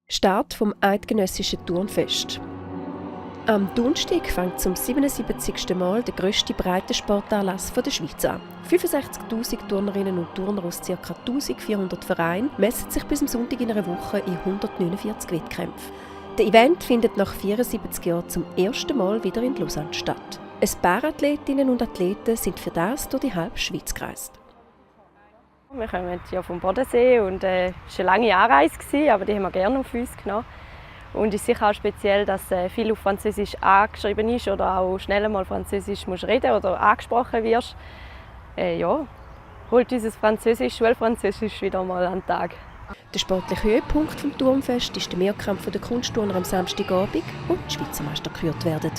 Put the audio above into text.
Start vom Eidgenössischen Turnfest. Am Donnerstag fängt zum 77. Mal der grösste Breitensportanlass der Schweiz an. 65'000 Turnerinnen und Turner aus ca. 1400 Vereinen messen sich bis am Sonntag in einer Woche in 149 Wettkämpfen. Der Event findet nach 74 Jahren zum ersten Mal wieder in Lausanne statt. Ein paar Athletinnen und Athleten sind für das durch die halbe Schweiz gereist. Wir kommen ja vom Bodensee und es war eine lange Anreise, aber die haben wir gerne auf uns genommen. Und es ist sicher auch speziell, dass viel auf Französisch angeschrieben ist oder auch schnell mal Französisch musst reden oder angesprochen wirst. Holt unser Schulfranzösisch wieder mal an den Tag. Der sportliche Höhepunkt des Turnfests ist der Mehrkampf der Kunstturner am Samstagabend, wo die Schweizer Meister gekürt werden.